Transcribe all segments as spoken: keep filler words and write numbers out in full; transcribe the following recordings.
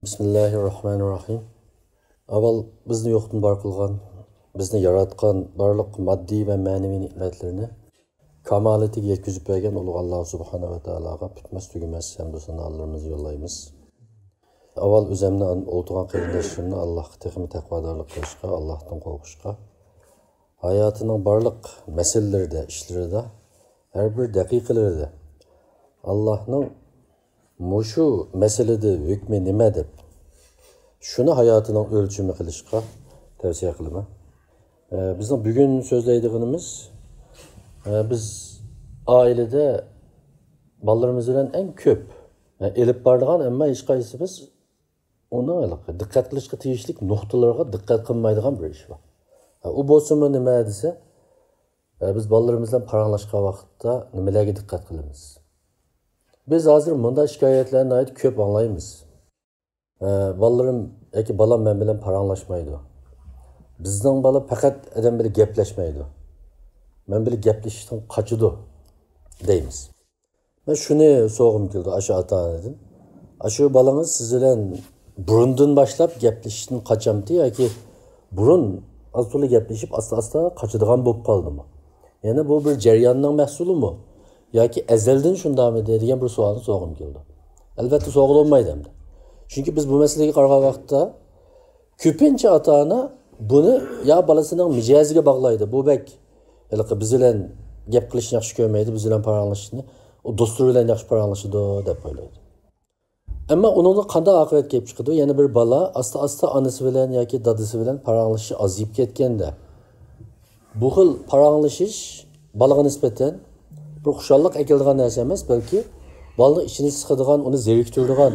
بىسمىللاھىررەھمانىررەھىم. ئاۋۋال بىزنى يوقتىن بار قىلغان، بىزنى ياراتقان، بارلىق ماددىي ۋە مەنىۋى نېمەتلىرىنى كامالىتىگە يەتكۈزۈپ بەرگەن ئۇلۇغ ئاللاھ سۇبھانەھۇ ۋە تائالاغا پۈتمەس تۈگىمەس ھەمدۇ سانالىرىمىزنى يوللايمىز. ئاۋۋال ئۆزۈمنى، ئولتۇرغان قېرىنداشلىرىمنى ئاللاھقا تېخىمۇ تەقۋادارلىق قىلىشقا، ئاللاھتىن قورقۇشقا، ھاياتىنىڭ بارلىق مەسىلىلىرىدە، ئىشلىرىدا، ھەر بىر دەقىقىلىرىدە ئاللاھنىڭ مۇشۇ مەسىلىدە ھۆكمى نېمە دەپ، شۇنى ھاياتىنىڭ ئۆلچىمى قىلىشقا تەۋسىيە قىلىمەن. ئە، بىزنىڭ بۈگۈن سۆزلەيدىغىنىمىز، ئە، بىز ئائىلىدە بالىلىرىمىز بىلەن ئەڭ كۆپ، ئە، ئېلىپ بارىدىغان، ئەمما ھېچقايسىمىز ئۇنىڭ ھېلىقى دىققەت قىلىشقا تېگىشلىك نۇقتىلىرىغا دىققەت قىلمايدىغان بىر ئىش بار. ئە، ئۇ بولسىمۇ نېمە دېسە، ئە، بىز بالىلىرىمىز بىلەن پاراڭلاشقان ۋاقىتتا نېمىلەرگە دىققەت قىلىمىز؟ بىز ھازىر مۇنداق شىكايەتلەرنى ناھايىتى كۆپ ئاڭلايمىز. ئە، بالىلىرىم ياكى بالام مەن بىلەن پاراڭلاشمايدۇ. بىزنىڭ بالا پەقەت ئادەم بىلەن گەپلەشمەيدۇ. مەن بىلەن گەپلىشىشتىن قاچىدۇ، دەيمىز. مەن شۇنى سورىغۇم كېلىدۇ ئاشۇ ئاتا-ئانىدىن. ئاشۇ بالىڭىز سىز بىلەن بۇرۇندىن باشلاپ گەپلىشىشتىن قاچامتى ياكى بۇرۇن ئاز-تولا گەپلىشىپ، ئاستا-ئاستا قاچىدىغان بولۇپ قالدىمۇ؟ يەنى بۇ بىر جەرياننىڭ مەھسۇلىمۇ؟ ياكى ئەزەلدىن شۇنداقمىدى دېگەن بىر سوئالنى سورىغۇم كېلىدۇ. ئەلۋەتتە، سورىغىلى بولمايدۇ ئەمدى. چۈنكى بىز بۇ مەسىلىگە قارىغان ۋاقىتتا، كۆپىنچە ئاتا-ئانا بۇنى يا بالىسىنىڭ مىجەزىگە باغلايدۇ. بۇ بەك ھېلىقى بىز بىلەن گەپ قىلىشنى ياخشى كۆرمەيدۇ، بىز بىلەن پاراڭلىشىشنى، ئۇ دوستلىرى بىلەن ياخشى پاراڭلىشىدۇ، دەپ ئويلايدۇ. ئەمما ئۇنىڭدىن قانداق ئاقىۋەت كېلىپ چىقىدۇ؟ يەنە بىر بالا ئاستا-ئاستا ئانىسى بىلەن ياكى دادىسى بىلەن پاراڭلىشىشى ئازىيىپ كەتكەندە، بۇ خىل پاراڭلىشىش بالىغا نىسبەتەن بىر خۇشاللىق ئەكېلىدىغان نەرسە ئەمەس، بەلكى بالىنىڭ ئىچىنى سىقىدىغان، ئۇنى زېرىكتۈرىدىغان.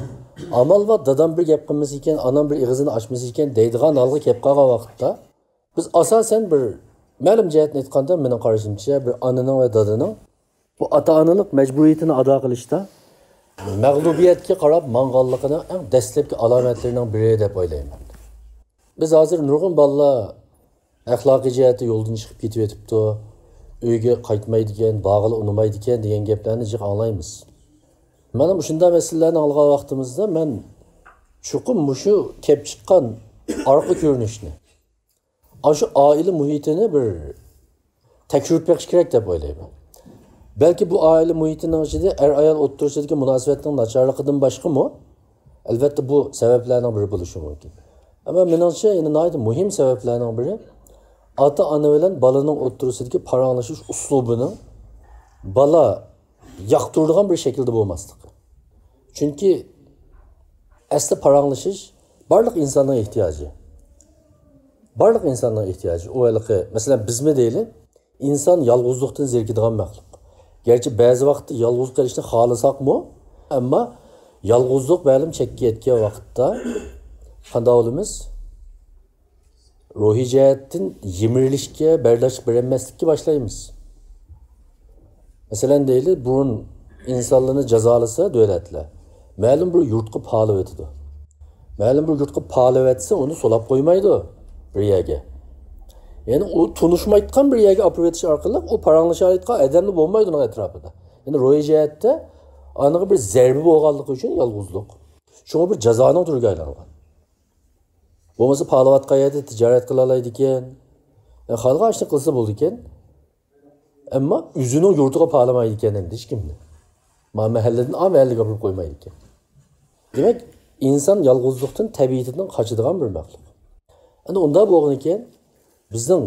ئامال بار، دادام بىر گەپ قىلمىسا ئىكەن، ئانام بىر ئېغىزىنى ئاچمىسا ئىكەن دەيدىغان ھالغا كەپ قالغان ۋاقىتتا، بىز ئاساسەن بىر مەلۇم جەھەتتىن ئېيتقاندا، مېنىڭ قارىشىمچە، بىر ئانىنىڭ ۋە دادىنىڭ بۇ ئاتا-ئانىلىق مەجبۇرىيىتىنى ئادا قىلىشتا مەغلۇبىيەتكە قاراپ ماڭغانلىقىنىڭ ئەڭ دەسلەپكى ئالامەتلىرىنىڭ بىرى دەپ ئويلايمەن. بىز ھازىر نۇرغۇن بالىلار ئەخلاقىي جەھەتتە يولدىن چىقىپ كېتىۋېتىپتۇ، ئۆيگە قايتمايدىكەن، بارغىلى ئۇنىمايدىكەن دېگەن گەپلەرنى جىق ئاڭلايمىز. مانا مۇشۇنداق مەسىلىلەرنى ئاڭلىغان ۋاقتىمىزدا مەن چوقۇم مۇشۇ كەپ چىققان ئارقا كۆرۈنۈشنى، ئاشۇ ئائىلە مۇھىتىنى بىر تەكشۈرۈپ بېقىش كېرەك دەپ ئويلايمەن. بەلكى بۇ ئائىلە مۇھىتىنىڭ ئىچىدە ئەر-ئايال ئوتتۇرىسىدىكى مۇناسىۋەتنىڭ ناچارلىقىدىن باشقىمۇ؟ ئەلۋەتتە، بۇ سەۋەبلەرنىڭ بىرى بولۇشى مۇمكىن. ئەمما مېنىڭچە، يەنە ناھايىتى مۇھىم سەۋەبلەرنىڭ بىرى، ئاتا-ئانا بىلەن بالىنىڭ ئوتتۇرىسىدىكى پاراڭلىشىش ئۇسلۇبىنىڭ بالا ياقتۇرىدىغان بىر شەكىلدە بولماسلىقى. چۈنكى ئەسلى پاراڭلىشىش بارلىق ئىنساننىڭ ئېھتىياجى. بارلىق ئىنساننىڭ ئېھتىياجى. ئۇ ھېلىقى، مەسىلەن، بىزمۇ دەيلى، ئىنسان يالغۇزلۇقتىن زېرىكىدىغان مەخلۇق. گەرچە بەزى ۋاقىتتا يالغۇز قېلىشنى خالىساقمۇ، ئەمما يالغۇزلۇق مەلۇم چەككە يەتكەن ۋاقىتتا قانداق بولىمىز؟ روھىي جەھەتتىن يىمىرىلىشكە، بەرداشلىق بېرەلمەسلىككە باشلايمىز. مەسىلەن، دەيلى، بۇرۇن ئىنسانلارنى جازالىسا دۆلەتلەر، مەلۇم بىر يۇرتقا پالىۋېتىدۇ. مەلۇم بىر يۇرتقا پالىۋەتسە، ئۇنى سولاپ قويمايدۇ بىر يەرگە. يەنى ئۇ تونۇشمايدىغان بىر يەرگە ئاپىرىۋېتىش ئارقىلىق ئۇ پاراڭلىشالايدىغان ئادەملا بولمايدۇ ئۇنىڭ ئەتراپىدا. يەنى روھىي جەھەتتە ئانىغا بىر زەربە بولغانلىقى ئۈچۈن يالغۇزلۇق. شۇڭا بىر جازانىڭ تۈرىگە ئايلانغان. بولمىسا پالىۋاتقان يەردە تىجارەت قىلالايدىكەن. يا خالىغان ئىشنى قىلسا بولىدىكەن. ئەمما ئۆزىنىڭ يۇرتىغا پالىمايدىكەن ئەمدى ھېچكىمنى. ما مەھەللىدىن ئا مەھەللىگە ئاپىرىپ قويمايدىكەن. دېمەك، ئىنسان يالغۇزلۇقتىن تەبىئىتىدىن قاچىدىغان بىر مەخلۇق. ئەنە ئۇنداق بولغىنىكەن، بىزنىڭ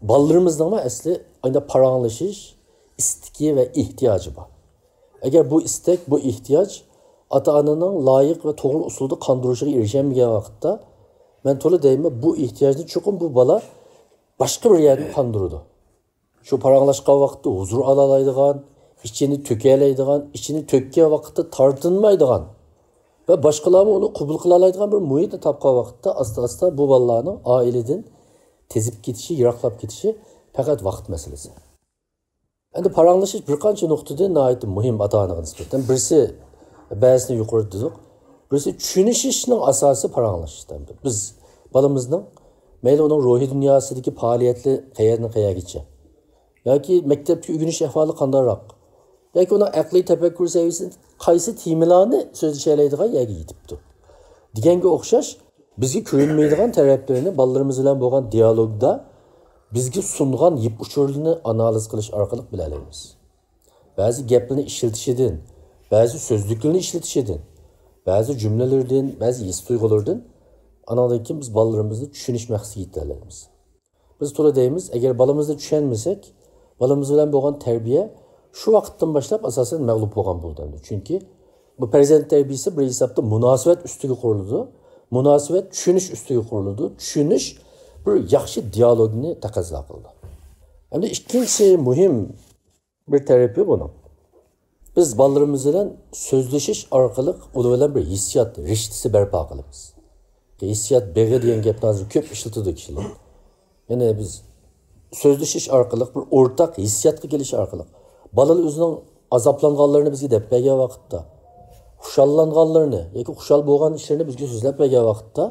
بالىلىرىمىزنىڭمۇ ئەسلى ئاينا پاراڭلىشىش ئىستىكى ۋە ئېھتىياجى بار. ئەگەر بۇ ئىستەك، بۇ ئېھتىياج ئاتا-ئانىنىڭ لايىق ۋە توغرا ئۇسۇلدا قاندۇرۇشىغا ئېرىشەلمىگەن ۋاقىتتا، مەن تولا دەيمەن، بۇ ئېھتىياجنى چوقۇم بۇ بالا باشقا بىر يەردىن قاندۇرىدۇ. شۇ پاراڭلاشقان ۋاقىتتا ھۇزۇر ئالالايدىغان، ئىچىنى تۆكەلەيدىغان، ئىچىنى تۆككەن ۋاقىتتا تارتىنمايدىغان ۋە باشقىلارمۇ ئۇنى قوبۇل قىلالايدىغان بىر مۇھىتنى تاپقان ۋاقىتتا ئاستا-ئاستا بۇ بالىلارنىڭ ئائىلىدىن تېزىپ كېتىشى، يىراقلاپ كېتىشى پەقەت ۋاقىت مەسىلىسى. ئەمدى پاراڭلىشىش بىر قانچە نۇقتىدىن ناھايىتى مۇھىم ئاتا-ئانىغا نىسبەتەن. بىرسى، بەزىسىنى يۇقىرىدا دېدۇق. بىرسى چۈشىنىشىشنىڭ ئاساسى پاراڭلىشىش. بىز بالىمىزنىڭ مەيلى ئۇنىڭ روھىي دۇنياسىدىكى پائالىيەتلىرى قەيەردىن قەيەرگىچە ياكى مەكتەپتىكى ئۆگىنىش ئەھۋالى قانداقراق ياكى ئۇنىڭ ئەقلىي تەپەككۇر سەۋىيەسى قايسى تېمىلارنى سۆزلىشەلەيدىغان يەرگە يېتىپتۇ. دېگەنگە ئوخشاش، بىزگە كۆرۈنمەيدىغان تەرەپلىرىنى بالىلىرىمىز بىلەن بولغان دىيالوگدا بىزگە سۇنغان يىپ ئۇچۇرلىرىنى ئانالىز قىلىش ئارقىلىق بىلەلەيمىز. بەزى گەپلىرىنى ئىشلىتىشىدىن، بەزى سۆزلۈكلىرىنى ئىشلىتىشىدىن، بەزى جۈملىلىرىدىن، بەزى ھېس تۇيغۇلىرىدىن، ئانىڭدىن كېيىن بىز بالىلىرىمىزنى چۈشىنىش مەقسىتىگە يېتەلەيمىز. بىز تولا دەيمىز، ئەگەر بالىمىزنى چۈشەنمىسەك، بالىمىز بىلەن بولغان تەربىيە شۇ ۋاقىتتىن باشلاپ ئاساسەن مەغلۇپ بولغان بولىدۇ. چۈنكى بۇ پەرزەنت تەربىيىسى بىر ھېسابتا مۇناسىۋەت ئۈستىگە قۇرۇلىدۇ. مۇناسىۋەت چۈشىنىش ئۈستىگە قۇرۇلىدۇ. چۈشىنىش بىر ياخشى دىيالوگنى تەقەززا قىلىدۇ. ئەمدى ئىككىنچى مۇھىم بىر تەرىپى بۇنىڭ. بىز بالىلىرىمىز بىلەن سۆزلىشىش ئارقىلىق ئۇلار بىلەن بىر ھېسسىيات رىشتىسى بەرپا قىلىمىز. ھېسسىيات بېغى دېگەن گەپنى ھازىر كۆپ ئىشلىتىدۇ كىشىلەر. يەنى بىز سۆزلىشىش ئارقىلىق، بىر ئورتاق ھېسسىياتقا كېلىش ئارقىلىق، بالىلار ئۆزىنىڭ ئازابلانغانلىرىنى بىزگە دەپ بەرگەن ۋاقىتتا، خۇشاللانغانلىرىنى ياكى خۇشال بولغان ئىشلىرىنى بىزگە سۆزلەپ بەرگەن ۋاقىتتا،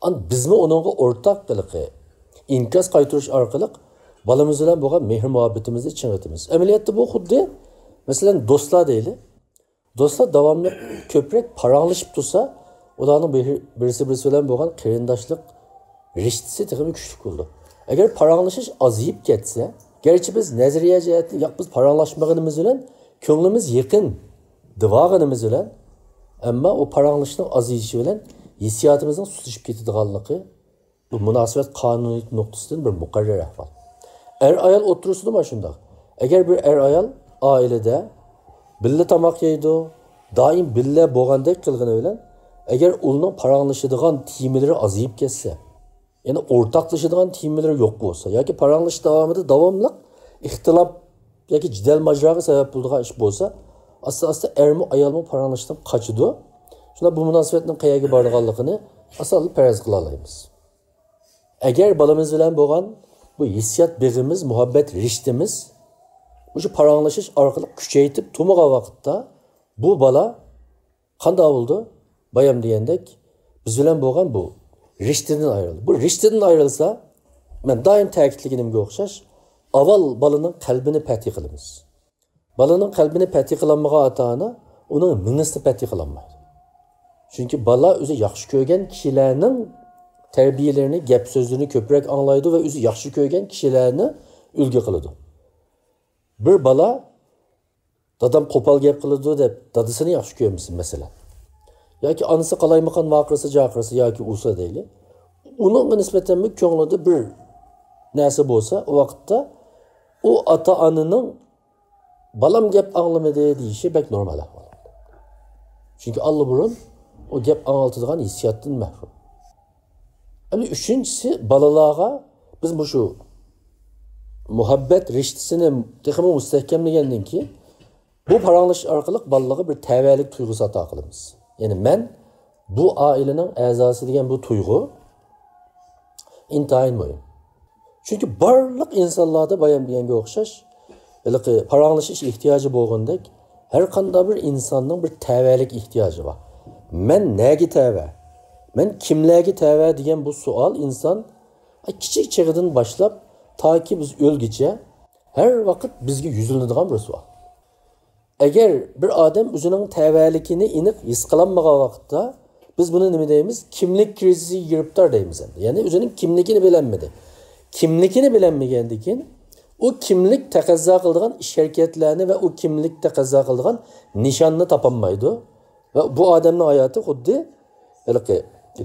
ئان بىزمۇ ئۇنىڭغا ئورتاق ھېلىقى ئىنكاس قايتۇرۇش ئارقىلىق بالىمىز بىلەن بولغان مېھىر مۇھەببىتىمىزنى چىڭىتىمىز. ئەمەلىيەتتە بۇ خۇددى، مەسىلەن، دوستلار دەيلى. دوستلار داۋاملىق كۆپرەك پاراڭلىشىپ تۇرسا، ئۇلارنىڭ بىر-، بىرسى بىرسى بىلەن بولغان قېرىنداشلىق رىشتىسى تېخىمۇ كۈچلۈك بولىدۇ. ئەگەر پاراڭلىشىش ئازىيىپ كەتسە، گەرچە بىز نەزەرىيە جەھەتتىن ياق، بىز پاراڭلاشمىغىنىمىز بىلەن كۆڭلىمىز يېقىن دېۋالغىنىمىز بىلەن، ئەمما ئۇ پاراڭلىشىشنىڭ ئازىيىشى بىلەن ھېسسىياتىمىزنىڭ سۇسلىشىپ كېتىدىغانلىقى بۇ مۇناسىۋەت قانۇنىيىتى نۇقتىسىدىن بىر مۇقەررەر ئەھۋال. ئەر-ئايال ئوتتۇرىسىدىمۇ شۇنداق. ئەگەر بىر ئەر-ئايال ئائىلىدە بىللە تاماق يەيدۇ، دائىم بىللە بولغاندەك قىلغىنى بىلەن، ئەگەر ئۇلارنىڭ پاراڭلىشىدىغان تېمىلىرى ئازىيىپ كەتسە، يەنى ئورتاقلىشىدىغان تېمىلىرى يوق بولسا ياكى پاراڭلىشىش داۋامىدا داۋاملىق ئىختىلاپ ياكى جېدەل ماجىراغا سەۋەب بولىدىغان ئىش بولسا، ئاستا-ئاستا ئەرمۇ ئايالمۇ پاراڭلىشىشتىن قاچىدۇ. شۇنداق بۇ مۇناسىۋەتنىڭ قەيەرگە بارىدىغانلىقىنى ئاسانلا پەرەز قىلالايمىز. ئەگەر بالىمىز بىلەن بولغان بۇ ھېسسىيات بېغىمىز، مۇھەببەت رىشتىمىز مۇشۇ پاراڭلىشىش ئارقىلىق كۈچەيتىپ تۇرمىغان ۋاقىتتا، بۇ بالا قانداق بولىدۇ؟ بايام دېگەندەك، بىز بىلەن بولغان بۇ رىشتىدىن ئايرىلدى. بۇ رىشتىدىن ئايرىلسا، مەن دائىم تەكىتلىگىنىمگە ئوخشاش، ئاۋۋال بالىنىڭ قەلبىنى پەتھى قىلىمىز. بالىنىڭ قەلبىنى پەتھى قىلالمىغان ئاتا-ئانا ئۇنىڭ مېڭىسىنى پەتھى قىلالمايدۇ. چۈنكى بالا ئۆزى ياخشى كۆرگەن كىشىلەرنىڭ تەربىيەلىرىنى، گەپ سۆزلىرىنى كۆپرەك ئاڭلايدۇ ۋە ئۆزى ياخشى كۆرگەن كىشىلەرنى ئۈلگە قىلىدۇ. بىر بالا، دادام قوپال گەپ قىلىدۇ دەپ، دادىسىنى ياخشى كۆرمىسۇن، مەسىلەن. ياكى ئانىسى قالايمىقان ۋارقىرىسا، جارقىرىسا ياكى ئۇرسا دەيلى. ئۇنىڭغا نىسبەتەنمۇ كۆڭلىدە بىر نەرسە بولسا، ئۇ ۋاقىتتا ئۇ ئاتا-ئانىنىڭ «بالام گەپ ئاڭلىمىدى» دېيىشى بەك نورمال ئەھۋال. چۈنكى ئاللىبۇرۇن ئۇ گەپ ئاڭلىتىدىغان ھېسسىياتتىن مەھرۇم. ئەمدى ئۈچىنچىسى، بالىلارغا بىز مۇشۇ مۇھەببەت رىشتىسىنى تېخىمۇ مۇستەھكەملىگەندىن كېيىن، بۇ پاراڭلىشىش ئارقىلىق بالىلارغا بىر تەۋەلىك تۇيغۇسى ئاتا قىلىمىز. يەنى مەن بۇ ئائىلىنىڭ ئەزاسى دېگەن بۇ تۇيغۇ ئىنتايىن مۇھىم. چۈنكى بارلىق ئىنسانلاردا بايام دېگەنگە ئوخشاش، ھېلىقى پاراڭلىشىش ئېھتىياجى بولغاندەك، ھەر قانداق بىر ئىنساننىڭ بىر تەۋەلىك ئېھتىياجى بار. مەن نەگە تەۋە؟ مەن كىملەرگە تەۋە دېگەن بۇ سوئال ئىنسان كىچىك چېغىدىن باشلاپ تاكى بىز ئۆلگۈچە ھەر ۋاقىت بىزگە يۈزلىنىدىغان بىر سوئال. ئەگەر بىر ئادەم ئۆزىنىڭ تەۋەلىكىنى ئېنىق ھېس قىلالمىغان ۋاقىتتا، بىز بۇنى نېمە دەيمىز؟ كىملىك كىرىزىسىگە گىرىپتار دەيمىز ئەمدى. يەنى ئۆزىنىڭ كىملىكىنى بىلەلمىدى. كىملىكىنى بىلەلمىگەندىن كېيىن، ئۇ كىملىك تەقەززا قىلىدىغان ئىش-ھەرىكەتلەرنى ۋە ئۇ كىملىك تەقەززا قىلىدىغان نىشاننى تاپالمايدۇ. ۋە بۇ ئادەمنىڭ ھاياتى خۇددى ھېلىقى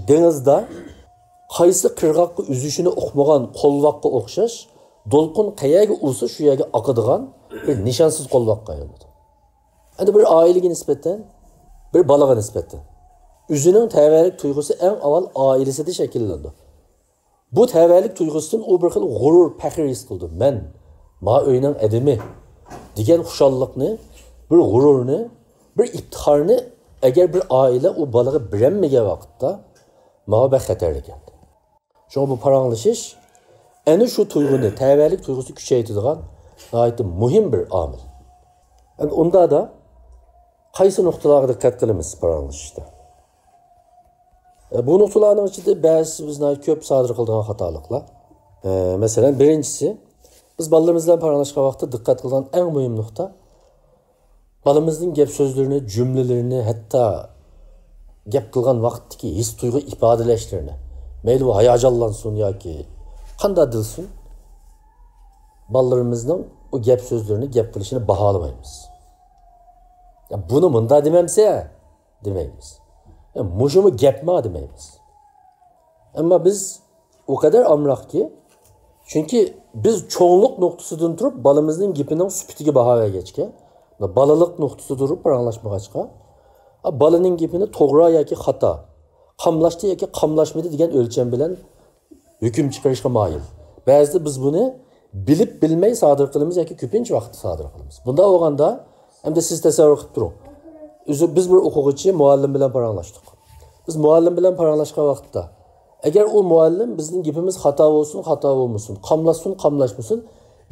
دېڭىزدا قايسى قىرغاققا ئۈزۈشىنى ئۇقمىغان قولۋاققا ئوخشاش، دولقۇن قەيەرگە ئۇرسا، شۇ يەرگە ئاقىدىغان بىر نىشانسىز قولۋاققا ئايلىنىدۇ. ئەمدى بىر ئائىلىگە نىسبەتەن، بىر بالىغا نىسبەتەن ئۆزىنىڭ تەۋەلىك تۇيغۇسى ئەڭ ئاۋۋال ئائىلىسىدە شەكىللىنىدۇ. بۇ تەۋەلىك تۇيغۇسىدىن ئۇ بىر خىل غۇرۇر، پەخىر ھېس قىلىدۇ. «مەن ما ئۆينىڭ ئادىمى» دېگەن خۇشاللىقنى، بىر غۇرۇرنى، بىر ئىپتىخارنى ئەگەر بىر ئائىلە ئۇ بالىغا بېرەلمىگەن ۋاقىتتا، ماۋۇ بەك خەتەرلىك ئەمدى. شۇڭا بۇ پاراڭلىشىش ئەنە شۇ تۇيغۇنى، تەۋەلىك تۇيغۇسىنى كۈچەيتىدىغان ناھايىتى مۇھىم بىر ئامىل. ئەمدى ئۇندادا قايسى نۇقتىلارغا دىققەت قىلىمىز پاراڭلىشىشتا؟ ئە، بۇ نۇقتىلارنىڭ ئىچىدە بەزىسى بىز ناھايىتى كۆپ سادىر قىلىدىغان خاتالىقلار. ئە، مەسىلەن، بىرىنچىسى، بىز بالىلىرىمىز بىلەن پاراڭلاشقان ۋاقىتتا دىققەت قىلىدىغان ئەڭ مۇھىم نۇقتا، بالىمىزنىڭ گەپ سۆزلىرىنى، جۈملىلىرىنى، ھەتتا گەپ قىلغان ۋاقىتتىكى ھېس تۇيغۇ ئىپادىلەشلىرىنى، مەيلى ئۇ ھاياجانلانسۇن ياكى قانداق دېسۇن، بالىلىرىمىزنىڭ ئۇ گەپ سۆزلىرىنى، گەپ قىلىشىنى باھالىمايمىز. يا بۇنى مۇنداق دېمەمسە دېمەيمىز. يا مۇشۇمۇ گەپما دېمەيمىز. ئەمما بىز ئۇ قەدەر ئامراقكى، چۈنكى بىز چوڭلۇق نۇقتىسىدىن تۇرۇپ بالىمىزنىڭ گېپىنىڭ سۈپىتىگە باھا بەرگەچكە، بالىلىق نۇقتىسىدا تۇرۇپ پاراڭلاشمىغاچقا، بالىنىڭ گېپىنى توغرا ياكى خاتا، قاملاشتى ياكى قاملاشمىدى دېگەن ئۆلچەم بىلەن ھۆكۈم چىقىرىشقا مايىل. بەزىدە بىز بۇنى بىلىپ بىلمەي سادىر قىلىمىز ياكى كۆپىنچە ۋاقىتتا سادىر قىلىمىز. بۇنداق بولغاندا، ئەمدى سىز تەسەۋۋۇر قىلىپ تۇرۇڭ. ئۆزى، بىز بىر ئوقۇغۇچى مۇئەللىم بىلەن پاراڭلاشتۇق. بىز مۇئەللىم بىلەن پاراڭلاشقان ۋاقىتتا، ئەگەر ئۇ مۇئەللىم بىزنىڭ گېپىمىز خاتا بولسۇن، خاتا بولمىسۇن، قاملاشسۇن، قاملاشمىسۇن،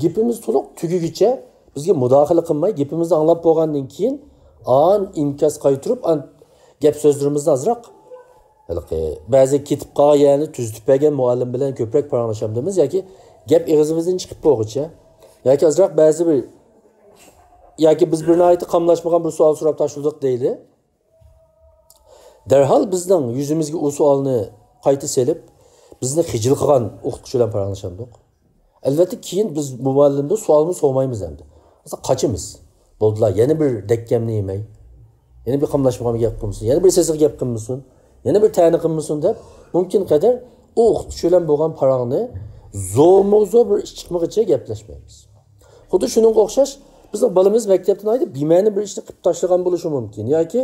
گېپىمىز تولۇق تۈگىگىچە بىزگە مۇداخىلە قىلماي، گېپىمىزنى ئاڭلاپ بولغاندىن كېيىن، ئان ئىنكاس قايتۇرۇپ، ئان گەپ سۆزلىرىمىزنى ئازراق، ھېلىقى بەزى كېتىپ قالغان يەرنى تۈزىتىپ بەرگەن مۇئەللىم بىلەن كۆپرەك پاراڭلىشامدىمىز ياكى گەپ ئېغىزىمىزدىن چىقىپ بولغۇچە، ياكى ئازراق بەزى بىر، ياكى بىز بىر ناھايىتى قاملاشمىغان بىر سوئال سوراپ تاشلىدۇق دەيلى. دەرھال بىزنىڭ يۈزىمىزگە ئۇ سوئالنى قايتا سېلىپ، بىزنى خىجىل قىلغان ئوقۇتقۇچى بىلەن پاراڭلىشامدۇق. ئەلۋەتتە، كېيىن بىز مۇئەللىمدىن سوئالمۇ سورىمايمىز ئەمدى. مەسىلەن، قاچىمىز. بولدىلا، يەنە بىر دەككەمنى يېمەي، يەنە بىر قاملاشمىغان گەپ قىلمىسۇن، يەنە بىر سېسىق گەپ قىلمىسۇن، يەنە بىر تەنە قىلمىسۇن دەپ، مۇمكىن قەدەر ئۇ ئوقۇتقۇچى بىلەن بولغان پاراڭنى زورمۇ زور بىر ئىش چىقمىغىچە گەپلەشمەيمىز. خۇددى شۇنىڭغا ئوخشاش، بىزنىڭ بالىمىز مەكتەپتە ناھايىتى بىمەنە بىر ئىشنى قىلىپ تاشلىغان بولۇشى مۇمكىن. ياكى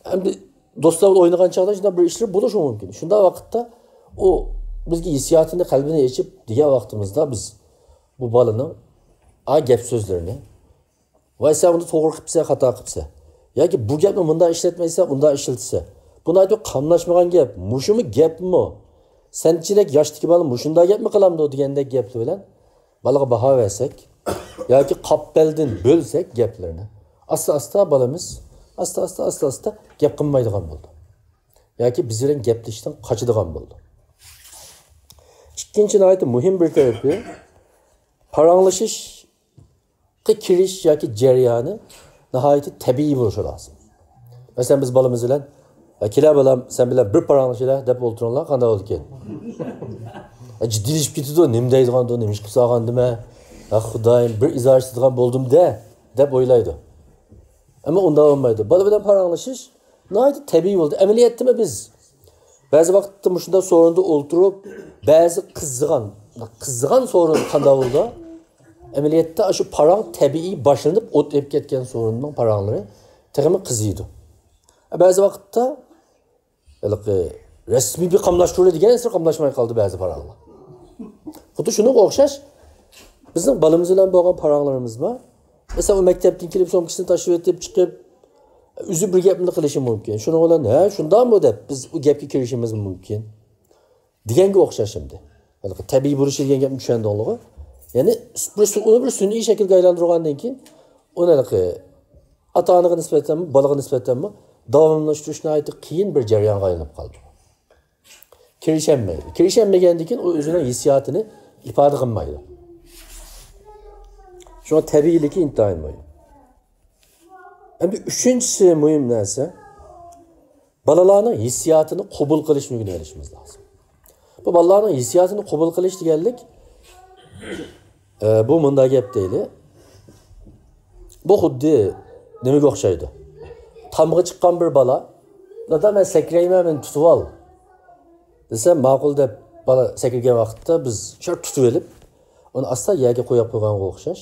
ئەمدى دوستلار بىلەن ئوينىغان چاغدا شۇنداق بىر ئىشلار بولۇشى مۇمكىن. شۇنداق ۋاقىتتا ئۇ بىزگە ھېسسىياتىنى، قەلبىنى ئېچىپ دېگەن ۋاقتىمىزدا، بىز بۇ بالىنىڭ ئا گەپ سۆزلىرىنى، ۋاي، سەن ئۇنى توغرا قىپسەن، خاتا قىپسەن، ياكى بۇ گەپنى مۇنداق ئىشلەتمەيسەن، ئۇنداق ئىشلىتىسەن، بۇ ناھايىتى قاملاشمىغان گەپ، مۇشۇمۇ گەپمۇ؟ سەنچىدەك ياشتىكى بالا مۇشۇنداق گەپمۇ قىلامدۇ؟ دېگەندەك گەپلەر بىلەن بالىغا باھا بەرسەك ياكى قاپبەلدىن بۆلسەك گەپلىرىنى، ئاستا-ئاستا بالىمىز ئاستا-ئاستا، ئاستا-ئاستا گەپ قىلمايدىغان بولىدۇ. ياكى بىز بىلەن گەپلىشىشتىن قاچىدىغان بولىدۇ. ئىككىنچى ناھايىتى مۇھىم بىر تەرىپى، پاراڭلىشىشقا كىرىش ياكى جەريانى ناھايىتى تەبىئىي بولۇشى لازىم. مەسىلەن، بىز بالىمىز بىلەن، «ھە، كېلە بالام، سەن بىلەن بىر پاراڭلىشىلە» دەپ ئولتۇرۇڭلار، قانداق بولىدىكەن؟ ھە، جىددىيلىشىپ كېتىدۇ، «نېمە دەيدىغاندۇ، نېمە ئىش قىلساغاندىمە؟ ھە، خۇدايىم، بىر ئىزا ئىشلىتىدىغان بولدۇم-دە» دەپ ئويلايدۇ. ئەمما ئۇنداق بولمايدۇ. بالا بىلەن پاراڭلىشىش ناھايىتى تەبىئىي بولىدۇ. ئەمەلىيەتتىمۇ بىز بەزى ۋاقىتتا مۇشۇنداق سورۇندا ئولتۇرۇپ، بەزى قىزىغان، قىزىغان سورۇن قانداق بولىدۇ؟ ئەمەلىيەتتە شۇ پاراڭ تەبىئىي باشلىنىپ، ئوت ئېلىپ كەتكەن سورۇننىڭ پاراڭلىرى تېخىمۇ قىزىيدۇ. بەزى ۋاقىتتا ھېلىقى رەسمىي بىر قاملاشتۇرۇلدى دېگەن سېرى قاملاشماي قالدى بەزى پاراڭلار. خۇددى شۇنىڭغا ئوخشاش، بىزنىڭ بالىمىز بىلەن بولغان پاراڭلىرىمىزمۇ، مەسىلەن، ئۇ مەكتەپتىن كېلىپ سومكىسىنى تاشلىۋېتىپ چىقىپ، ئۆزى بىر گەپنى قىلىشى مۇمكىن. شۇنىڭ بىلەن، «ھە، شۇنداقمۇ؟» دەپ بىز ئۇ گەپكە كىرىشىمىز مۇمكىن. دېگەنگە ئوخشاش ئەمدى. ھېلىقى تەبىئىي بولۇشى دېگەن گەپنى چۈشەندىڭلىغۇ؟ يەنى بىر سۇ-، ئۇنى بىر سۈنئىي شەكىلگە ئايلاندۇرغاندىن كېيىن، ئۇنى ھېلىقى ئاتا-ئانىغا نىسبەتەنمۇ، بالىغا نىسبەتەنمۇ داۋاملاشتۇرۇش ناھايىتى قىيىن بىر جەريانغا ئايلىنىپ قالىدۇ. كىرىشەلمەيدۇ. كىرىشەلمىگەندىن كېيىن ئۇ ئۆزىنىڭ ھېسسىياتىنى ئىپادە قىلمايدۇ. شۇڭا تەبىئىيلىكى ئىنتايىن مۇھىم. ئەمدى ئۈچىنچىسى مۇھىم نەرسە، بالىلارنىڭ ھېسسىياتىنى قوبۇل قىلىشنى ئۆگىنىۋېلىشىمىز لازىم. بۇ بالىلارنىڭ ھېسسىياتىنى قوبۇل قىلىش دېگەنلىك، ئە، بۇ مۇنداق گەپ دەيلى. بۇ خۇددى نېمىگە ئوخشايدۇ؟ تامغا چىققان بىر بالا، «دادا، مەن سەكرەيمەن، مېنى تۇتۇۋال» دېسە، «ماقۇل» دەپ بالا سەكرىگەن ۋاقىتتا بىز شۇ تۇتۇۋېلىپ، ئۇنى ئاستا يەرگە قويۇپ قويغانغا ئوخشاش.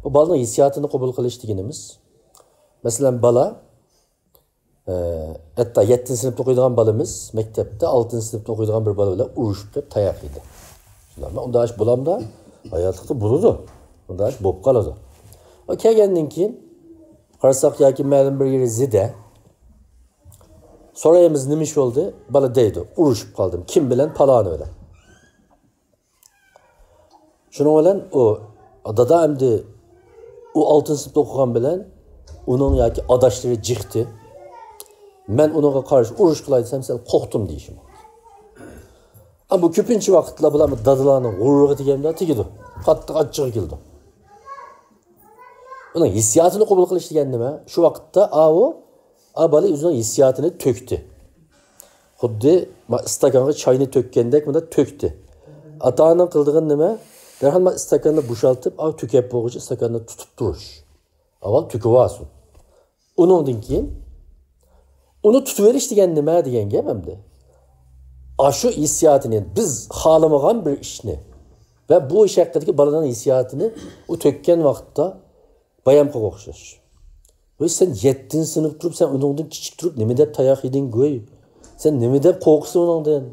بۇ بالىنىڭ ھېسسىياتىنى قوبۇل قىلىش دېگىنىمىز، مەسىلەن، بالا ئە، ھەتتا يەتتىنچى سىنىپتا ئوقۇيدىغان بالىمىز مەكتەپتە ئالتىنچى سىنىپتا ئوقۇيدىغان بىر بالا بىلەن ئۇرۇشۇپ كەپ تاياق يېدى. شۇنداق، مەن ئۇنداق ئىش بولامدا؟ ھاياتلىقتا بولىدۇ. ئۇنداق ئىش بولۇپ قالىدۇ. ئۇ كەلگەندىن كېيىن قارىساق، ياكى مەلۇم بىر يېرى زېدە. سورايمىز، نېمە ئىش بولدى؟ بالا دەيدۇ، ئۇرۇشۇپ قالدىم. كىم بىلەن؟ پالانى بىلەن. شۇنىڭ بىلەن ئۇ، دادا، ئەمدى ئۇ ئالتىنچى سىنىپتا ئوقۇغان بىلەن ئۇنىڭ ياكى ئاداشلىرى جىقتى. مەن ئۇنىڭغا قارشى ئۇرۇش قىلاي دېسەم، سەن قورقتۇم دېيىشى مۇمكىن. ئەمما بۇ كۆپىنچە ۋاقىتلار بۇلار دادىلارنىڭ غۇرۇرىغا تېگەندە تېگىدۇ. قاتتىق ئاچچىقى كېلىدۇ. ئۇنىڭ ھېسسىياتىنى قوبۇل قىلىش دېگەن نېمە؟ شۇ ۋاقىتتا ئاۋۇ، ئا بالا ئۆزىنىڭ ھېسسىياتىنى تۆكتى. خۇددى ما ئىستاكانغا چاينى تۆككەندەك مۇنداق تۆكتى. ئاتا ئانىنىڭ قىلىدىغىنى نېمە؟ دەرھال ما ئىستاكاننى بوشالتىپ، ئاۋۇ تۆكەپ بولغۇچە ئىستاكاننى تۇتۇپ تۇرۇش. ئاۋۋال تۆكۈۋالسۇن. ئۇنىڭدىن كېيىن ئۇنى تۇتۇۋېلىش دېگەن نېمە دېگەن گەپ ئەمدى. ئاشۇ ھېسسىياتىنى، بىز خالىمىغان بىر ئىشنى ۋە بۇ ئىش ھەققىدىكى بالىنىڭ ھېسسىياتىنى ئۇ تۆككەن ۋاقىتتا بايام قىلغان ئوخشاش. ۋەي، سەن يەتتىنچى سىنىپ تۇرۇپ، سەن ئۇنىڭدىن كىچىك تۇرۇپ نېمە دەپ تاياق يېدىڭ گۇي؟ سەن نېمە دەپ قورقىسەن ئۇنىڭدىن؟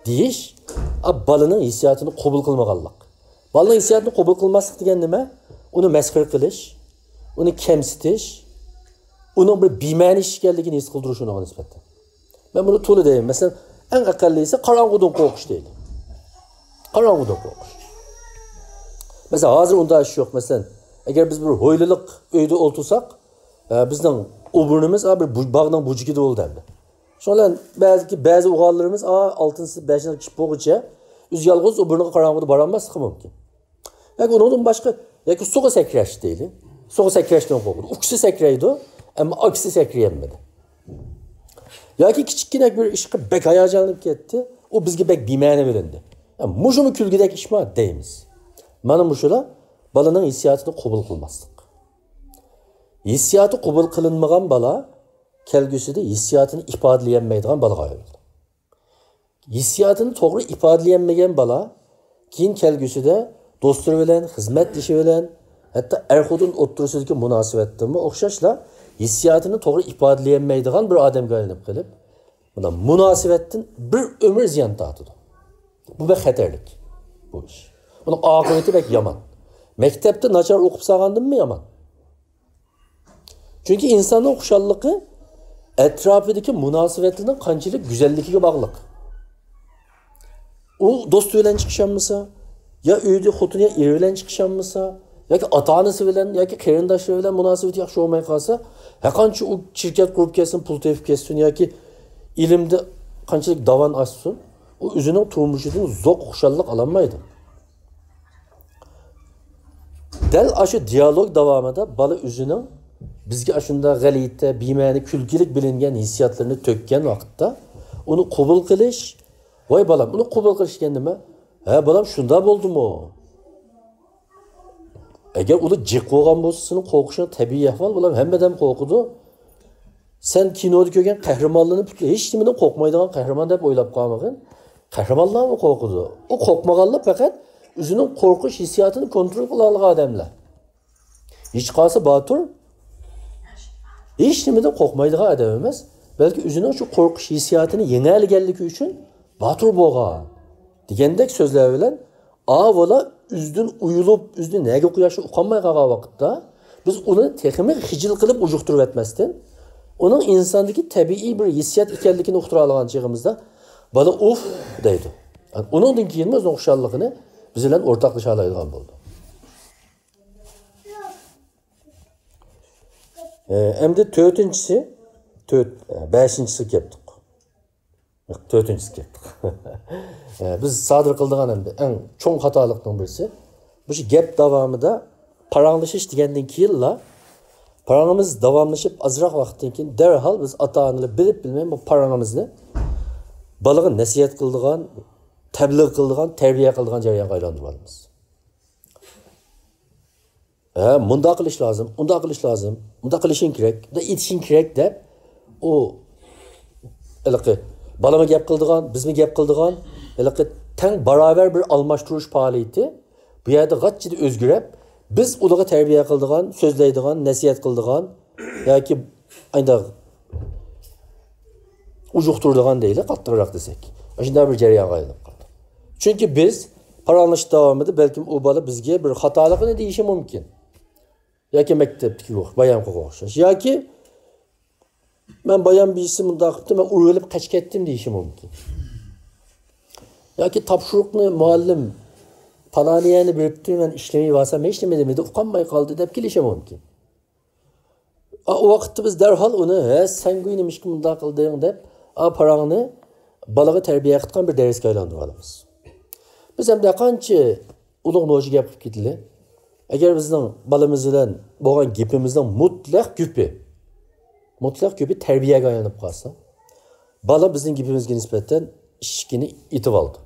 دېيىش، ئا، بالىنىڭ ھېسسىياتىنى قوبۇل قىلمىغانلىق. بالىنىڭ ھېسسىياتىنى قوبۇل قىلماسلىق دېگەن نېمە؟ ئۇنى مەسخىرە قىلىش، ئۇنى كەمسىتىش، ئۇنىڭ بىر بىمەنە ئىش ئىكەنلىكىنى ھېس قىلدۇرۇش ئۇنىڭغا نىسبەتەن. مەن بۇنى تولا دەيمەن. مەسىلەن، ئەڭ ئەقەللىسى قاراڭغۇدىن قورقۇش دەيلى. قاراڭغۇدىن قورقۇش. مەسىلەن، ھازىر ئۇنداق ئىش يوق. مەسىلەن، ئەگەر بىز بىر ھويلىلىق ئۆيدە ئولتۇرساق، ئە، بىزنىڭ ئوبۇرنىمىز، ئە، بىر بۇ-، باغنىڭ بۇجىكىدا بولدى ئەمدى. شۇنىڭ بىلەن بەزى، بەزى ئوغۇللىرىمىز، ئا، ئالتىنچى سىنىپ، بەشىنچى سىنىپ چىقىپ بولغۇچە ئۆزى يالغۇز ئوبۇرنىغا قاراڭغۇدا بارالماسلىقى مۇمكىن. ياكى ئۇنىڭدىن باشقا، ياكى سۇغا سەكرەش دەيلى. سۇغا سەكرەشتىن قورقىدۇ. ئۇكىسى سەكرەيدۇ، ئەمما ئاكىسى سەكرىيەلمىدى. ياكى كىچىككىنە بىر ئىشقا بەك ھاياجانلىنىپ كەتتى، ئۇ بىزگە بەك بىمەنە بىلىندى. يا، مۇشۇمۇ كۈلكىدەك ئىشما دەيمىز. مانا مۇشۇلار بالىنىڭ ھېسسىياتىنى قوبۇل قىلماسلىق. ھېسسىياتى قوبۇل قىلىنمىغان بالا كەلگۈسىدە ھېسسىياتىنى ئىپادىلىيەلمەيدىغان بالىغا ئايلىنىدۇ. ھېسسىياتىنى توغرا ئىپادىلىيەلمىگەن بالا كېيىن كەلگۈسىدە دوستلىرى بىلەن، خىزمەتدىشى بىلەن، ھەتتا ئەر-خوتۇن ئوتتۇرىسىدىكى مۇناسىۋەتتىمۇ ئوخشاشلا ھېسسىياتىنى توغرا ئىپادىلىيەلمەيدىغان بىر ئادەمگە ئايلىنىپ قېلىپ، مۇنداق مۇناسىۋەتتىن بىر ئۆمۈر زىيان تارتىدۇ. بۇ بەك خەتەرلىك بۇ ئىش. بۇنىڭ ئاقىۋىتى بەك يامان. مەكتەپتە ناچار ئوقۇپ سالغاندىنمۇ يامان. چۈنكى ئىنساننىڭ خۇشاللىقى ئەتراپىدىكى مۇناسىۋەتلىرىنىڭ قانچىلىك گۈزەللىكىگە باغلىق. ئۇ دوستى بىلەن چىقىشالمىسا، يا ئۆيدە خوتۇنى يا ئېرى بىلەن چىقىشالمىسا، ياكى ئاتا-ئانىسى بىلەن، ياكى قېرىنداشلىرى بىلەن مۇناسىۋىتى ياخشى بولماي قالسا، ھەرقانچە ئۇ شىركەت قۇرۇپ كەتسۇن، پۇل تېپىپ كەتسۇن ياكى ئىلىمدە قانچىلىك داۋان ئاشسۇن، ئۇ ئۆزىنىڭ تۇرمۇشىدىن زوق خۇشاللىق ئالالمايدۇ. دەل ئاشۇ دىيالوگ داۋامىدا بالا ئۆزىنىڭ بىزگە ئاشۇنداق غەلىتە، بىمەنە، كۈلكىلىك بىلىنگەن ھېسسىياتلىرىنى تۆككەن ۋاقىتتا، ئۇنى قوبۇل قىلىش، ۋاي بالام، ئۇنى قوبۇل قىلىش دېگەن نېمە؟ ھە، بالام، شۇنداق بولدىمۇ؟ ئەگەر ئۇلار جىق بولغان بولسا، سېنىڭ قورقۇشۇڭ تەبىئىي ئەھۋال، بالام، ھەممە ئادەم قورقىدۇ. سەن كىنودا كۆرگەن قەھرىمانلارنى پۈتۈن ھېچ نېمىدىن قورقمايدىغان قەھرىمان دەپ ئويلاپ قالمىغىن. قەھرىمانلارمۇ قورقىدۇ. ئۇ قورقمىغانلار پەقەت ئۆزىنىڭ قورقۇش ھېسسىياتىنى كونترول قىلالىغان ئادەملەر. ھېچ قالسا باتۇر ھېچ نېمىدىن قورقمايدىغان ئادەم ئەمەس، بەلكى ئۆزىنىڭ شۇ قورقۇش ھېسسىياتىنى يېڭەلىگەنلىكى ئۈچۈن باتۇر بولغان دېگەندەك سۆزلەر بىلەن ئاۋۇلا ئۆزىدىن ئۇيۇلۇپ، ئۆزىنى نەگە قويۇشنى ئۇقالماي قالغان ۋاقىتتا، بىز ئۇنى تېخىمۇ خىجىل قىلىپ ئۇجۇقتۇرۇۋەتمەستىن، ئۇنىڭ ئىنساندىكى تەبىئىي بىر ھېسسىيات ئىكەنلىكىنى ئۇقتۇرالىغان چېغىمىزدا، بالا «ئۇف» دەيدۇ. ئۇنىڭدىن كېيىنمۇ ئۆزىنىڭ خۇشاللىقىنى بىز بىلەن ئورتاقلىشالايدىغان بولىدۇ. ئە، ئەمدى تۆتىنچىسى، تۆت، ئە، بەشىنچىسىگە كەپتۇق. ياق، تۆتىنچىسىگە كەپتۇق. ئە، بىز سادىر قىلىدىغان ئەمدى ئەڭ چوڭ خاتالىقنىڭ بىرسى، مۇشۇ گەپ داۋامىدا پاراڭلىشىش دېگەندىن كېيىنلا، پاراڭىمىز داۋاملىشىپ ئازراق ۋاقىتتىن كېيىن دەرھال بىز ئاتا-ئانىلار بىلىپ بىلمەي بۇ پاراڭىمىزنى بالىغا نەسىھەت قىلىدىغان، تەبلىغ قىلىدىغان، تەربىيە قىلىدىغان جەريانغا ئايلاندۇرۇۋالىمىز. ھە، مۇنداق قىلىش لازىم، ئۇنداق قىلىش لازىم، مۇنداق قىلىشىڭ كېرەك، مۇنداق ئېيتىشىڭ كېرەك دەپ، ئۇ ھېلىقى بالىمۇ گەپ قىلىدىغان، بىزمۇ گەپ قىلىدىغان، ھېلىقى تەڭ باراۋەر بىر ئالماشتۇرۇش پائالىيىتى بۇ يەردە غاچچىدە ئۆزگىرىپ، بىز ئۇلارغا تەربىيە قىلىدىغان، سۆزلەيدىغان، نەسىھەت قىلىدىغان ياكى ئانداق ئۇجۇقتۇرىدىغان دەيلى، قاتتىقراق دېسەك. ئاشۇنداق بىر جەريانغا ئايلىنىپ قالدى. چۈنكى بىز پاراڭلىشىش داۋامىدا بەلكىم ئۇ بالا بىزگە بىر خاتالىقىنى دېيىشى مۇمكىن. ياكى مەكتەپتىكى ئوخ-، بايام قىلغان ئوخشاش. ياكى مەن بايام بىرسى مۇنداق قىپتۇ، مەن ئۇرۇۋېلىپ قېچىپ كەتتىم دېيىشى مۇمكىن. ياكى تاپشۇرۇقنى مۇئەللىم پالانى يەرنى بېرىپتۇ، مەن ئىشلىمەيۋالسام ھېچنېمە دېمىدى، ئۇقالماي قالدى دەپ كېلىشى مۇمكىن. ئا، ئۇ ۋاقىتتا بىز دەرھال ئۇنى، «ھە، سەنگۇ نېمىشقا مۇنداق قىلدىڭ؟» دەپ، ئا، پاراڭنى بالىغا تەربىيە قىلىدىغان بىر دەرسكە ئايلاندۇرۇۋالىمىز. بىز ئەمدى قانچە ئۇلۇغ نوچى گەپ قىلىپ كېتىلى. ئەگەر بىزنىڭ بالىمىز بىلەن بولغان گېپىمىزنىڭ مۇتلەق گېپى، مۇتلەق گېپى تەربىيەگە ئايلىنىپ قالسا، بالا بىزنىڭ گېپىمىزگە نىسبەتەن ئىشىكىنى ئېتىۋالىدۇ.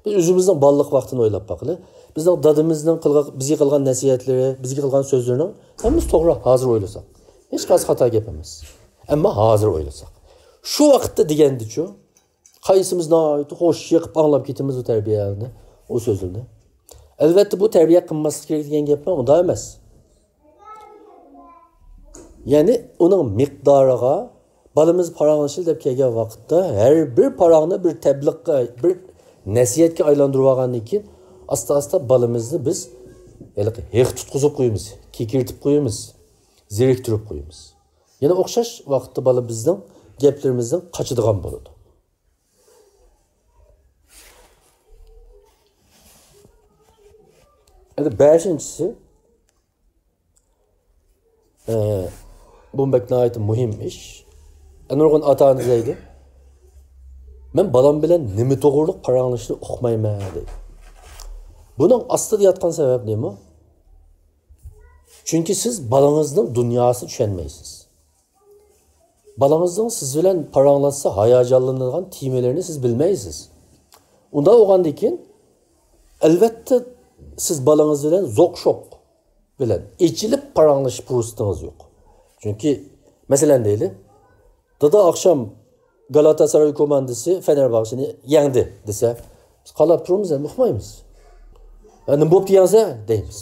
بىز ئۆزىمىزنىڭ بالىلىق ۋاقتىنى ئويلاپ باقىلى. بىزنىڭ دادىمىزنىڭ قىلغان، بىزگە قىلغان نەسىھەتلىرى، بىزگە قىلغان سۆزلىرىنىڭ ھەممىسى توغرا، ھازىر ئويلىساق. ھېچقايسى خاتا گەپ ئەمەس. ئەمما ھازىر ئويلىساق. شۇ ۋاقىتتا دېگەندىچۇ، قايسىمىز ناھايىتى خۇش يېقىپ ئاڭلاپ كېتىمىز بۇ تەربىيەنى، ئۇ سۆزلىرىنى. ئەلۋەتتە، بۇ تەربىيە قىلماسلىق كېرەك دېگەن گەپمۇ ئۇنداق ئەمەس. يەنى ئۇنىڭ مىقدارىغا، بالىمىز پاراڭلىشىدۇ دەپ كەلگەن ۋاقىتتا، ھەر بىر پاراڭنى بىر تەبلىغقا، بىر نەسىھەتكە ئايلاندۇرۇۋالغاندىن كېيىن، ئاستا-ئاستا بالىمىزنى بىز ھېلىقى ھېق تۇتقۇزۇپ قويىمىز، كېكىرتىپ قويىمىز، زېرىكتۈرۈپ قويىمىز. يەنە ئوخشاش ۋاقىتتا بالا بىزنىڭ گەپلىرىمىزدىن قاچىدىغان بولىدۇ. ئەمدى بەشىنچىسى، ئە، بۇ بەك ناھايىتى مۇھىم ئىش. نۇرغۇن ئاتا-ئانا دەيدۇ، «مەن بالام بىلەن نېمە توغرۇلۇق پاراڭلىشىشنى ئۇقمايمەن» دەيدۇ. بۇنىڭ ئاستىدا ياتقان سەۋەب نېمە؟ چۈنكى سىز بالىڭىزنىڭ دۇنياسىنى چۈشەنمەيسىز. بالىڭىزنىڭ سىز بىلەن پاراڭلاشسا ھاياجانلىنىدىغان تېمىلىرىنى سىز بىلمەيسىز. ئۇنداق بولغاندىكىن، ئەلۋەتتە، سىز بالىڭىز بىلەن زوق-شوق بىلەن ئېچىلىپ پاراڭلىشىش پۇرسىتىڭىز يوق. چۈنكى، مەسىلەن دەيلى، دادا ئاخشام گالاتاساراي كوماندىسى فېنېرباخچېنى يەڭدى دېسە، بىز قاراپ تۇرىمىز، ئەمدى ئۇقمايمىز. «ھە، نېمە بوپتۇ يەڭسە؟» دەيمىز.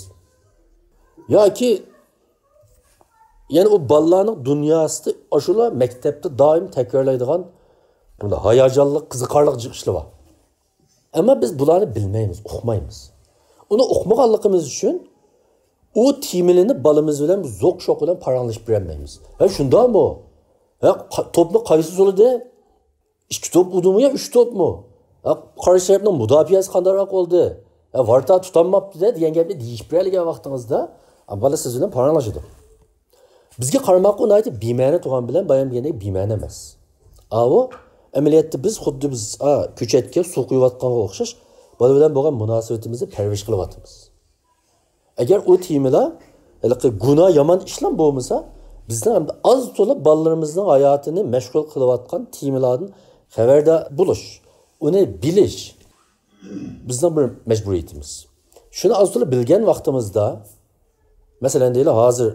ياكى يەنە ئۇ بالىلارنىڭ دۇنياسىدا ئاشۇلا مەكتەپتە دائىم تەكرارلايدىغان بۇنداق ھاياجانلىق، قىزىقارلىق جىق ئىشلار بار. ئەمما بىز بۇلارنى بىلمەيمىز، ئۇقمايمىز. ئۇنى ئۇقمىغانلىقىمىز ئۈچۈن ئۇ تېمىلىنى بالىمىز بىلەن زوق-شوق بىلەن پاراڭلىشىپ بېرەلمەيمىز. «ھە، شۇنداقمۇ؟ ھە، قا-، توپنى قايسى سولىدى؟ ئىككى توپ ئۇردىمۇ يا ئۈچ توپمۇ؟ ھە، قارشى تەرەپنىڭ مۇداپىئەسى قانداقراق بولدى؟ ھە، ۋارتا تۇتالماپتۇ-دە» دېگەن گەپنى دېيىشىپ بېرەلىگەن ۋاقتىڭىزدا، بالا سىز بىلەن پاراڭلىشىدۇ. بىزگە قارىماققا ئۇ ناھايىتى بىمەنە تۇرغان بىلەن بايام دېگەندەك بىمەنە ئەمەس. ئاۋۇ ئەمەلىيەتتە بىز خۇددى بىز، ئا، كۆچەتكە سۇ قۇيۇۋاتقانغا ئوخشاش، بالا بىلەن بولغان مۇناسىۋىتىمىزنى پەرۋىش قىلىۋاتىمىز. ئەگەر ئۇ تېمىلار، ھېلىقى گۇناھ، يامان ئىشلار بولمىسا، بىزنىڭ ئەمدى ئاز تولا بالىلىرىمىزنىڭ ھاياتىنى مەشغۇل قىلىۋاتقان تېمىلاردىن خەۋەردار بولۇش، ئۇنى بىلىش بىزنىڭ بىر مەجبۇرىيىتىمىز. شۇنى ئاز تولا بىلگەن ۋاقتىمىزدا، مەسىلەن دەيلى، ھازىر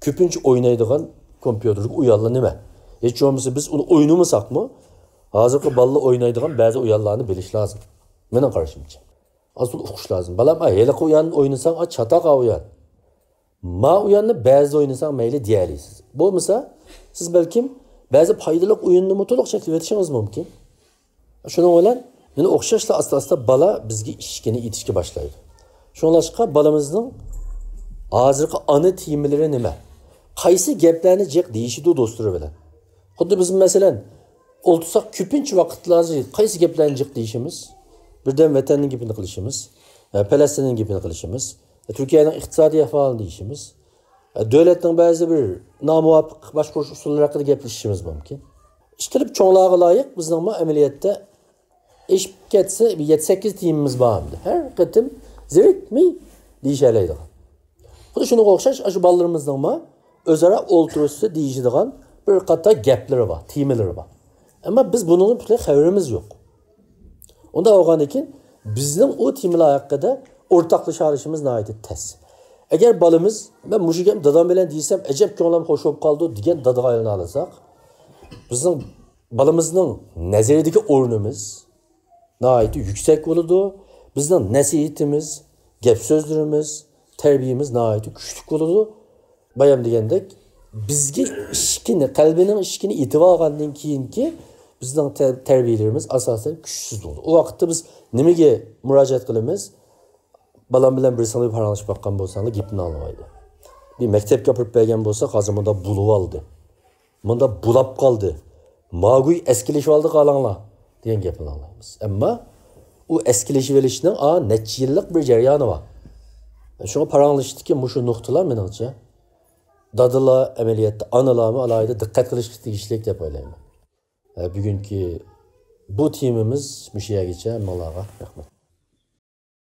كۆپىنچە ئوينايدىغان كومپيۇتېردىكى ئويۇنلار نېمە؟ ھېچ بولمىسا بىز ئۇنى ئوينىمىساقمۇ، ھازىرقى بالىلار ئوينايدىغان بەزى ئويۇنلارنى بىلىش لازىم. مېنىڭ قارىشىمچە. ئاز تولا ئۇقۇش لازىم. «بالام، ئا، ھېلىقى ئويۇننى ئوينىساڭ، ئا، چاتاق ئا ئويۇن. ما ئويۇننى بەزىدە ئوينىساڭ مەيلى» دېيەلەيسىز. بولمىسا، سىز بەلكىم بەزى پايدىلىق ئويۇننىمۇ تولۇق چەكلىۋېتىشىڭىز مۇمكىن. شۇنىڭ بىلەن مېنى ئوخشاشلا ئاستا-ئاستا بالا بىزگە ئىشىكىنى ئېتىشكە باشلايدۇ. شۇڭلاشقا بالىمىزنىڭ ھازىرقى ئانا تېمىلىرى نېمە؟ قايسى گەپلەرنى جىق دېيىشىدۇ دوستلىرى بىلەن؟ خۇددى بىز، مەسىلەن، ئولتۇرساق كۆپىنچە ۋاقىتلاردا قايسى گەپلەرنى جىق دېيىشىمىز؟ بىردەم ۋەتەننىڭ گېپىنى قىلىشىمىز، پەلەستىننىڭ گېپىنى قىلىشىمىز، تۈركىيەنىڭ ئىقتىسادىي ئەھۋالىنى دېيىشىمىز، دۆلەتنىڭ بەزى بىر نامۇۋاپىق باشقۇرۇش ئۇسۇللىرى ھەققىدە گەپلىشىشىمىز مۇمكىن. ئىشقىلىپ، چوڭلارغا لايىق بىزنىڭمۇ ئەمەلىيەتتە ئېشىپ كەتسە، بىر يەتتە-سەككىز تېمىمىز بار ئەمدى. ھەر قېتىم زېرىكمەي دېيىشەلەيدىغان. خۇددى شۇنىڭغا ئوخشاش، ئاشۇ بالىلىرىمىزنىڭمۇ ئۆزئارا ئولتۇرۇشسا دېيىشىدىغان بىر قاتار گەپلىرى بار، تېمىلىرى بار. ئەمما بىز بۇنىڭدىن پۈتۈنلەي خەۋىرىمىز يوق. ئۇنداق بولغاندىكىن، بىزنىڭ ئۇ تېمىلار ھەققىدە ئورتاقلىشالىشىمىز ناھايىتى تەس. ئەگەر بالىمىز، «مەن مۇشۇ گەپنى دادام بىلەن دېسەم، ئەجەب كۆڭلۈم خوش بولۇپ قالىدۇ» دېگەن دادىغا ئايلىنالىساق، بىزنىڭ بالىمىزنىڭ نەزىرىدىكى ئورنىمىز ناھايىتى يۈكسەك بولىدۇ. بىزنىڭ نەسىھىتىمىز، گەپ سۆزلىرىمىز، تەربىيەمىز ناھايىتى كۈچلۈك بولىدۇ. بايام دېگەندەك، بىزگە ئىشىكىنى، قەلبىنىڭ ئىشىكىنى ئېتىۋالغاندىن كېيىنكى بىزنىڭ تە-، تەربىيەلىرىمىز ئاساسەن كۈچسىز بولىدۇ. ئۇ ۋاقىتتا بىز نېمىگە مۇراجىئەت قىلىمىز؟ «بالام بىلەن بىر سىڭلى پاراڭلىشىپ باققان بولساڭلار، گېپىنى ئاڭلىمايدۇ. بىر مەكتەپكە ئاپىرىپ بەرگەن بولساق، ھازىر مۇنداق بولۇۋالدى. مۇنداق بولاپ قالدى. ماگۇي ئەسكىلىشىۋالدى قالاڭلار» دېگەن گەپنى ئاڭلايمىز. ئەمما ئۇ ئەسكىلىشىۋېلىشنىڭ، ئا، نەچچە يىللىق بىر جەريانى بار. شۇڭا پاراڭلىشىشتىكى مۇشۇ نۇقتىلار، مېنىڭچە، دادىلار، ئەمەلىيەتتە ئانىلارمۇ ئالاھىدە دىققەت قىلىشقا تېگىشلىك دەپ ئويلايمەن. بۈگۈنكى بۇ تېمىمىز مۇشۇ يەرگىچە. ھەممىڭلارغا رەھمەت.